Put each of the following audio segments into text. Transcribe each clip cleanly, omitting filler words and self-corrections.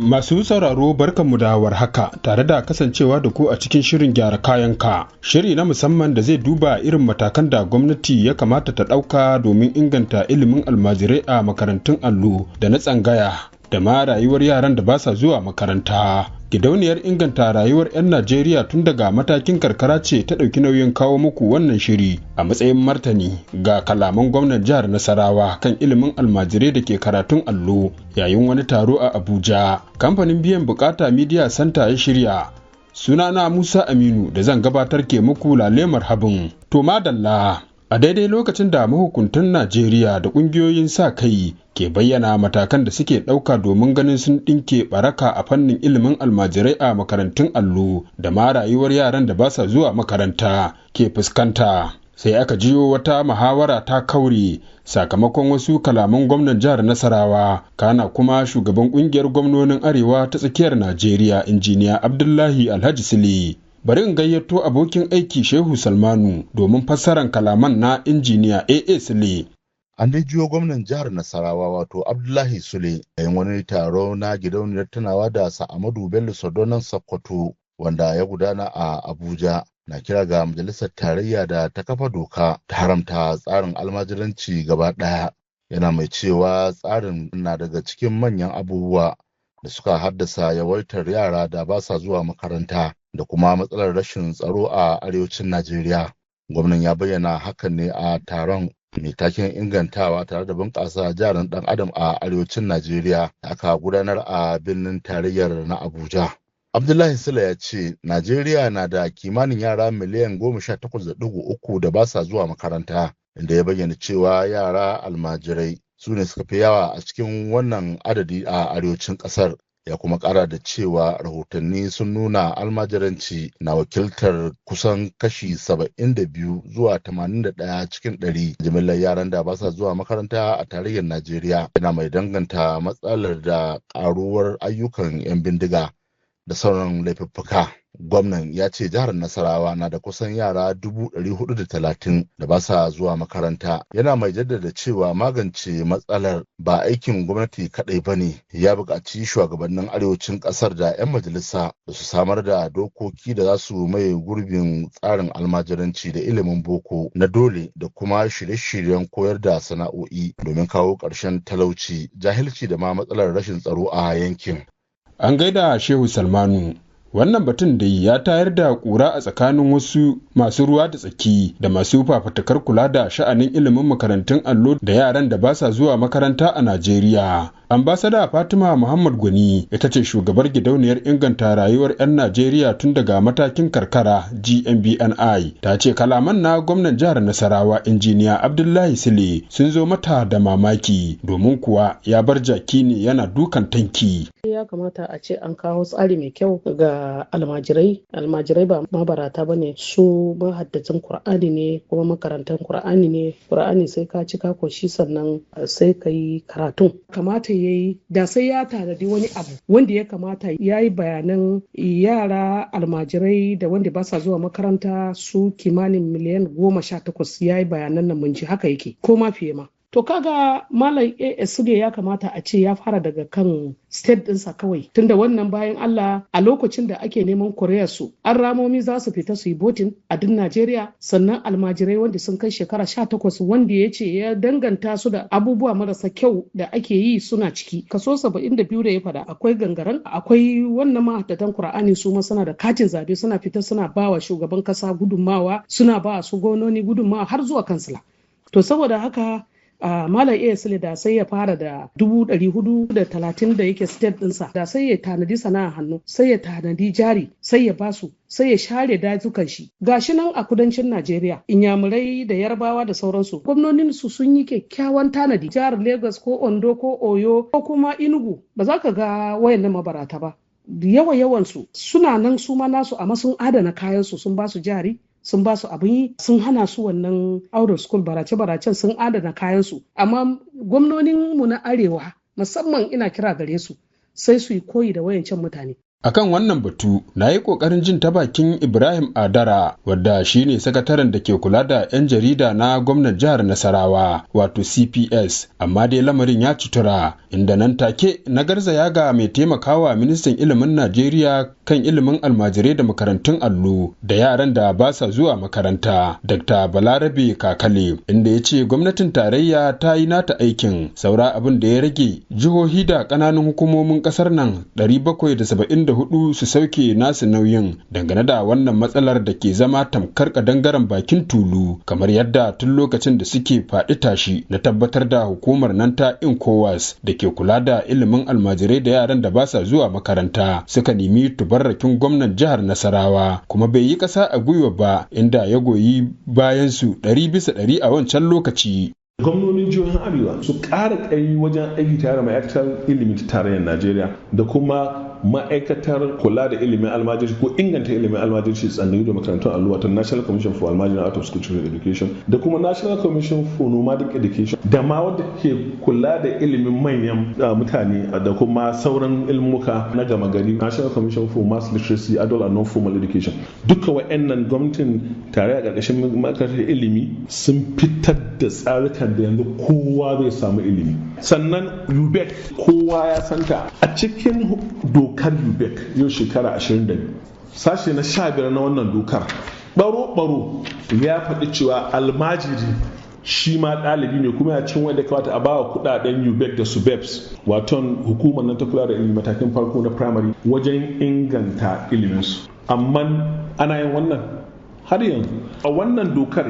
Masu sauraro, barkanmu da warhaka tare da kasancewa da ku a cikin shirin Gyara Kayanka. Shiri na musamman da zai duba irin matakan da gwamnati ya kamata ta ɗauka domin inganta ilimin almajirai a makarantun allo da na tsangaya da ma rayuwar yaran da ba sa zuwa makaranta. Gidauniyar inganta rayuwar 'yan Najeriya tun daga matakin karkara ce ta ɗauki nauyin kawo muku wannan shiri a matsayin martani ga kalaman gwamnan jihar Nasarawa kan ilimin almajirai da ke karatun allo yayin wani taro a Abuja. Kamfanin Biyan Bukata Media Center ya shirya. Sunana Musa Aminu da zan gabatar ke muku lalemar habin. To madalla. A daidai lokacin da mahukuntan Najeriya da ƙungiyoyin sa kai ke bayyana matakan da suke ɗauka domin ganin sun ɗinke baraka a fannin ilimin almajirai a makarantun allo da ma rayuwar yaran da ba sa zuwa makaranta ke fuskanta. Sai aka jiyo wata muhawara ta kaure sakamakon wasu kalaman gwamnan jihar Nasarawa, kana kuma shugaban ƙungiyar gwamnonin Arewa ta Tsakiyar Najeriya, Injiniya Abdullahi Alhaji Sule. Bari in gayyato abokin aiki Shehu Salmanu domin fassaran kalaman na Injiniya AA Sule. An dai jiyo gwamnan jihar Nasarawa, wato Abdullahi Sule, yayin wani taro na gidauniyar tunawa da Sa'amadu Bello Sardonan Sokoto wanda ya gudana a Abuja, na kira ga majalisar tarayya da ta kafa doka ta haramta tsarin almajiranci gaba ɗaya. Yana mai cewa tsarin na daga cikin manyan abubuwa da suka haddasa yawaitar yara da ba sa zuwa makaranta da kuma matsalar rashin tsaro a arewacin Najeriya. Gwamnan ya bayyana hakan ne a taron mai taken ingantawa tare da bunƙasa jarin ɗan adam a arewacin Najeriya da aka gudanar a birnin tarayyar na Abuja. Abdullahi Sule ya ce Najeriya na da kimanin yara miliyan 18.3 da ba sa zuwa makaranta, inda ya bayyana cewa yara almajirai su ne suka fi yawa a cikin wannan adadi a arewacin ƙasar. Ya kuma kara da cewa rahotanni sun nuna almajiranci na wakiltar kusan kashi 72 zuwa 81 cikin 100 jimillar yaran da ba sa zuwa makaranta a tarayyar Najeriya. Yana mai danganta matsalar da karuwar ayyukan 'yan bindiga da sauran laifuffuka. Gwamnan ya ce jihar Nasarawa na da kusan yara 430,000 da ba sa zuwa makaranta, yana mai jaddada cewa magance matsalar ba aikin gwamnati kadai ba ne. Ya buƙaci shugabannin arewacin ƙasar da 'yan majalisa da su samar da dokoki da za su maye gurbin tsarin almajiranci da ilimin boko na dole da kuma shirye-shiryen koyar da sana'o'i domin kawo ƙarshen talauci, jahilci da ma matsalar rashin tsaro a yankin. An gaida Shehu Salmanu. Wannan batun da ya tayar da ƙura a tsakanin wasu masu ruwa da tsaki da masu fafutukar kula da sha'anin ilimin makarantun allo da yaran da ba sa zuwa makaranta a Najeriya. Ambasada Fatima Muhammad Gwani ita ce shugabar gidauniyar inganta rayuwar 'yan Najeriya tun daga matakin karkara, GMBNI. Ta ce kalaman na gwamnan jihar Nasarawa, Injiniya Abdullahi Sule, sun zo mata da mamaki, domin kuwa ya bar jaki ne yana dukan tanki. Ya kamata a ce an kawo tsari mai kyau ga almajirai. Almajirai ba mabarata ba ne, su mahaddacin Kur'ani ne kuma makarantar Kur'ani ne. Kur'ani sai ka ci ka koshi sannan sai ka yi karatun. Kamata ya yi da sai ya tanadi wani abu wanda ya kamata ya yi bayanan yara almajirai da wanda ba sa zuwa makaranta su kimanin miliyan 18. Ya yi bayanan nan, mun ji haka yake ko ma fiye ma. To kaga Malam AS ne ya kamata a ce ya fara daga kan state ɗinsa kawai. Tunda wannan bayan Allah, a lokacin da ake neman kuri'ar su, an ramomi za su fita su yi voting a duk Najeriya. Sannan almajirai wanda sun kai shekara 18, wanda ya ce ya danganta su da abubuwa marasa kyau da ake yi, suna ciki. Kaso 72 da ya fada, akwai gangaren, akwai wannan mahaddatan Kur'ani, su ma suna da katin zabe, suna fita suna bawa shugaban kasa gudunmawa, suna ba su gwamnoni gudunmawa har zuwa kansila. To saboda haka Malam A Sule da sai ya fara da 430,000 da yake state ɗinsa, da sai ya tanadi sana'a hannu, sai ya tanadi jari, sai ya basu, sai ya share dazukan shi. Gashi nan a kudancin Najeriya, Inyamurai da Yarbawa da sauransu, gwamnonin su sun yi kyakkyawan tanadi. Jihar Lagos ko Ondo ko Oyo ko kuma Enugu, ba za ka ga wayannan mabarata ba. Yawa yawansu suna nan, su ma nasu, amma sun adana kayansu, sun basu jari, sun ba su abin yi, sun hana su wannan out of school barace-baracen, sun adana kayansu. Amma gwamnonin mu na arewa musamman, ina kira gare su, sai su yi koyi da wayancan mutane. Akan wannan batu na yi ƙoƙarin jin ta bakin Ibrahim Adara wadda shine sakataren da ke kula da 'yan jarida na gwamnan jihar Nasarawa wato CPS, amma dai lamarin ya cutura, inda nan take na garzaya ga mai taimakawa ministan ilimin Najeriya kan ilimin almajirai da makarantun allo da yaran da ba sa zuwa makaranta, Dr. Balarabe Kakale, inda ya ce gwamnatin tarayya ta yi nata aikin, saura abin da ya rage jihohi da ƙananan hukumomin ƙasar nan 774 su sauke nasu nauyin dangane da wannan matsalar da ke zama tamkar kadangaren bakin tulu, kamar yadda tun lokacin da suke faɗi tashi na tabbatar da hukumar nan ta incowas da ke kula da ilimin almajirai da yaran da ba sa zuwa makaranta suka nemi tubarrakin gwamnan jihar Nasarawa, kuma bai yi ƙasa a gwiwa ba, inda ya goyi bayan su 100% a wancan lokaci. Gwamnonin jihohin Arewa su ƙara ƙaimi wajen aiki tare da ma'aikatar ilimi ta tarayyar Najeriya da kuma ma'aikatar kula da ilimin almajirci ko inganta ilimin almajirci tsangayu da makarantun allo, wato National Commission for Almajiri Out of School Children Education, da kuma National Commission for Nomadic Education, da ma wadda ke kula da ilimin manyan mutane da kuma sauran ilmuka na gama gari, National Commission for Mass Literacy, Adult and Non-Formal Education. Duka wa'annan gwamnatin tarayya ƙarƙashin ma'aikatar ilimi sun fitar da tsarukan da yanzu kowa zai samu ilimi. Sannan UBEC kowa ya santa. A cikin dokar UBEC yau shekara 22, sashe na 15 na wannan dokar baro-baro ya faɗi cewa almajiri shi ma ɗalibi ne, kuma ya cin wanda kamata a bawa kudaden UBEC da SUBEPS, waton hukumar nan ta kula da ilimi matakin farko na primary, wajen inganta iliminsu. Amma ana yin wannan har yanzu a wannan dokar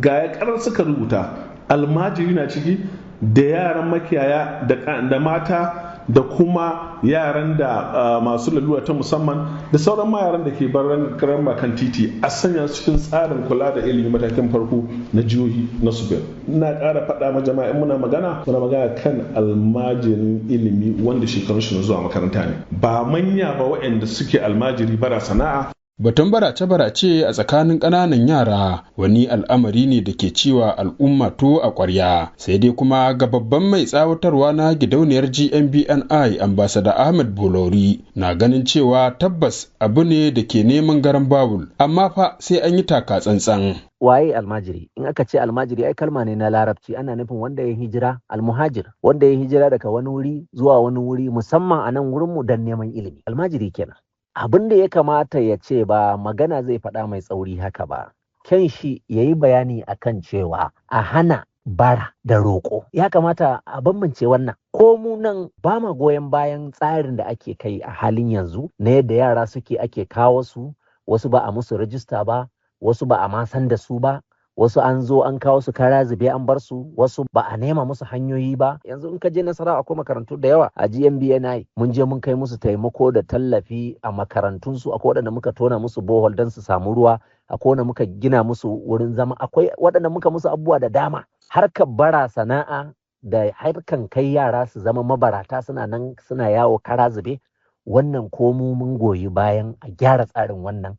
ga ya karar suka rubuta almajiri na ciki da yaran makiyaya da mata da kuma yaran da masu lalura ta musamman da sauran ma yaran da ke baran kan titi, a sanya su cikin tsarin kula da ilimi matakin farko na jihohi na subel. Ina ƙara faɗa ma jama'a, in muna magana, muna magana kan almajirin ilimi wanda shekarun shi na zuwa makaranta ne, ba manya ba waɗanda suke almajiri bara sana'a. Batun barace-barace a tsakanin ƙananan yara wani al'amari ne da ke ciwa al'umma to a ƙwarya, sai dai kuma ga babban mai tsawatarwa na gidauniyar GMBNI, Ambassador Ahmed Bolori, na ganin cewa tabbas abu ne da ke neman garan bawul, amma fa sai an yi taka tsantsan. Waye almajiri? In aka ce almajiri, ai kalma ne na Larabci, ana nufin wanda ya hijira, almuhajir, wanda ya hijira daga wani wuri zuwa wani wuri, musamman a nan wurinmu, don neman ilimi. Almajiri kenan. Abin da ya kamata ya ce, ba magana zai faɗa mai tsauri haka ba. Ken shi ya yi bayani akan cewa a hana bara da roƙo. Ya kamata a bambance wannan. Ko mu nan ba ma goyon bayan tsarin da ake kai a halin yanzu na yadda yara suke ake kawo su, wasu ba a musu rajista ba, wasu ba a ma san da su ba, wasu an zo an kawo su kara zube an bar su, wasu ba a nema musu hanyoyi ba. Yanzu in ka je Nasara akwai makarantu da yawa a GMBNI, mun je mun kai musu taimako da tallafi a makarantun su. Akwai waɗanda muka tona musu bohol don su samu ruwa, akwai wanda muka gina musu wurin zama, akwai waɗanda muka musu abubuwa da dama. Harkar bara sana'a da harkan kai yara su zama mabarata suna nan suna yawo kara zube, wannan ko mu mun goyi bayan a gyara tsarin wannan,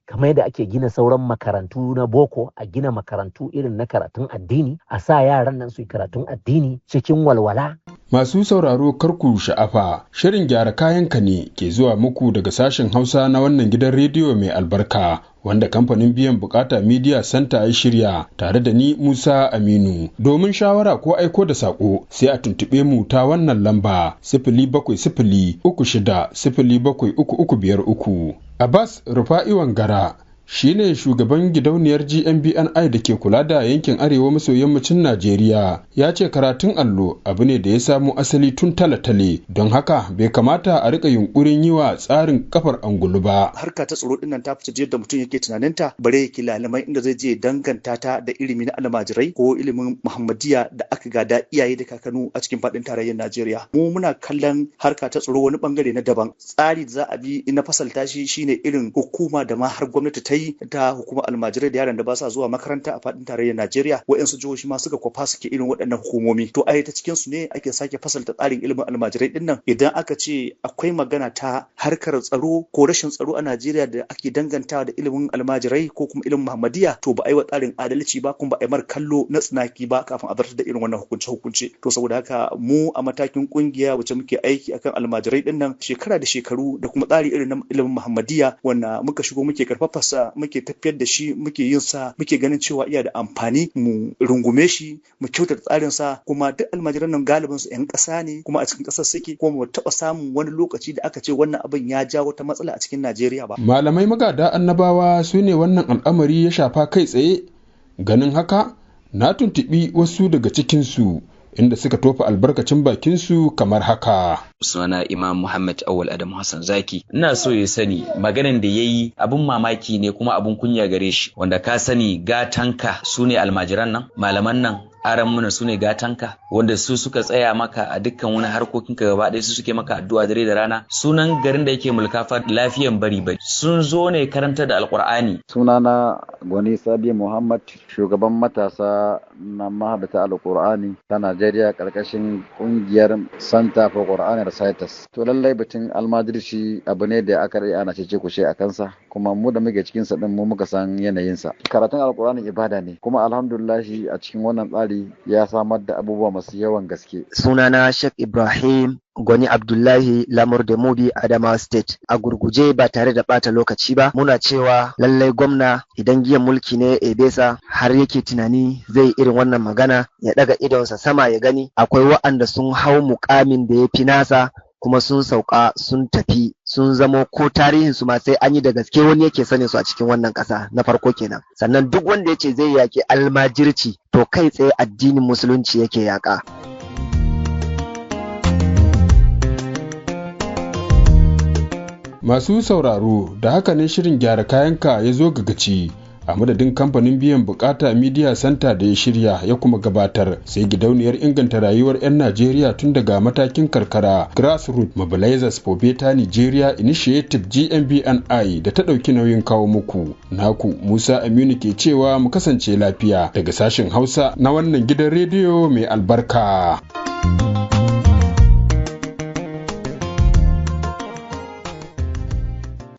kamar yadda ake gina sauran makarantu na boko, a gina makarantu irin na karatun addini, a sa yaran nan su yi karatun addini cikin walwala. Masu sauraro, karku sha'afa, shirin Gyara Kayanka ne ke zuwa muku daga sashen Hausa na wannan gidan rediyo mai albarka, wanda kamfanin Biyan Bukata Media Center ya shirya tare da ni Musa Aminu. Domin shawara ko aiko da sako, sai a tuntuɓe mu ta wannan lamba: 0703607353. Abbas Rufa'i Wangara shi ne shugaban gidauniyar GMBNI da ke kula da yankin arewa maso yammacin Najeriya, ya ce karatun allo abu ne da ya samo asali tun tale-tale, don haka bai kamata a rika yunkurin yi wa tsarin kafar angulu ba. Harka ta tsaro dinnan ta fice yadda mutum yake tunaninta, bare yake lalamai inda zai je danganta ta da ilimi na almajirai ko ilimin Muhammadiya da aka gada iyaye da kakannu a cikin faɗin tarayyar Najeriya. Mu muna kallon harka ta tsaro wani bangare na daban. Tsari da za a bi na fasalta shi shine irin hukuma da ma har gwamnati ta yi. yi ta hukumar almajirai da yaran da ba sa zuwa makaranta a faɗin tarayyar Najeriya. Wa'yansu jihohi ma suka kwafa suke irin waɗannan hukumomi. To ai ta cikin su ne ake sake fasalta tsarin ilimin almajirai din nan. Idan aka ce akwai magana ta harkar tsaro ko rashin tsaro a Najeriya da ake dangantawa da ilimin almajirai ko kuma ilimin Muhammadiyya, to ba a yi wa tsarin adalci ba, kuma ba a yi mar kallo na tsinaki ba kafin a zartar da irin wannan hukunce hukunce. To saboda haka mu a matakin kungiya wacce muke aiki akan almajirai din nan shekara da shekaru da kuma tsari irin na ilimin Muhammadiyya wanda muka shigo muke karfafa sa, muke tafiyar da shi, muke yin sa, muke ganin cewa iya da amfani, mu rungume shi, mu kyautata tsarin sa. Kuma duk almajiran nan galibin su 'yan ƙasa ne kuma a cikin ƙasar suke, kuma mu taɓa samun wani lokaci da aka ce wannan abin ya jawo wata matsala a cikin Najeriya ba. Malamai magada annabawa su ne wannan al'amari ya shafa kai tsaye. Ganin haka na tuntuɓi wasu daga cikinsu inda suka tofa albarkacin bakinsu kamar haka. Sunana Imam Muhammad Awal Adamu Hassan Zaki. Ina so ya sani maganan da ya yi abin mamaki ne kuma abin kunya gare shi, wanda ka sani gatanka su ne almajiran nan, malaman nan, aran muna su ne gatanka, wanda su suka tsaya maka a dukkan wani harkokinka gaba ɗaya, su suke maka addu'a dare da rana. Sunan garin da yake mulka fa lafiyan bari bari, sun zo ne karanta da Alkur'ani. Sunana Gwani Sabi Muhammad, shugaban matasa na mahaddata Alkur'ani ta Najeriya karkashin kungiyar Center for Quran Reciters. To lallai batun almajirci abu ne da aka rage ana cece kushe a kansa, kuma mu da muke cikin sa din mu muka san yanayin sa. Karatun Alkur'ani ibada ne, kuma alhamdulillah a cikin wannan tsari ya samar da abubuwa masu yawan gaske. Sunana Sheikh Ibrahim Gwani Abdullahi Lamur da Mubi, Adamawa State. A gurguje ba tare da bata lokaci ba, muna cewa lallai gwamna idan giyan mulki ne ebesa har yake tunani zai irin wannan magana, ya daga idonsa sama ya gani akwai wa'anda sun hau mukamin da ya fi nasa kuma sun sauka sun tafi, sun zamo ko tarihin su ma sai an yi da gaske wani yake sanin su a cikin wannan ƙasa. Na farko kenan. Sannan duk wanda ya ce zai yaƙi almajirci, to kai tsaye addinin Musulunci yake yaƙa. Masu sauraro, da haka ne shirin Gyara Kayanka ya zo ga gaci. A madadin kamfanin biyan bukata Media Center da ya shirya ya kuma gabatar, sai gidauniyar inganta rayuwar 'yan Najeriya tun daga matakin karkara, Grassroots Mobilizers for Better Nigeria Initiative, GMBNI, da ta ɗauki nauyin kawo muku, naku Musa Aminu ke cewa mu kasance lafiya daga sashen Hausa na wannan gidan rediyo mai albarka.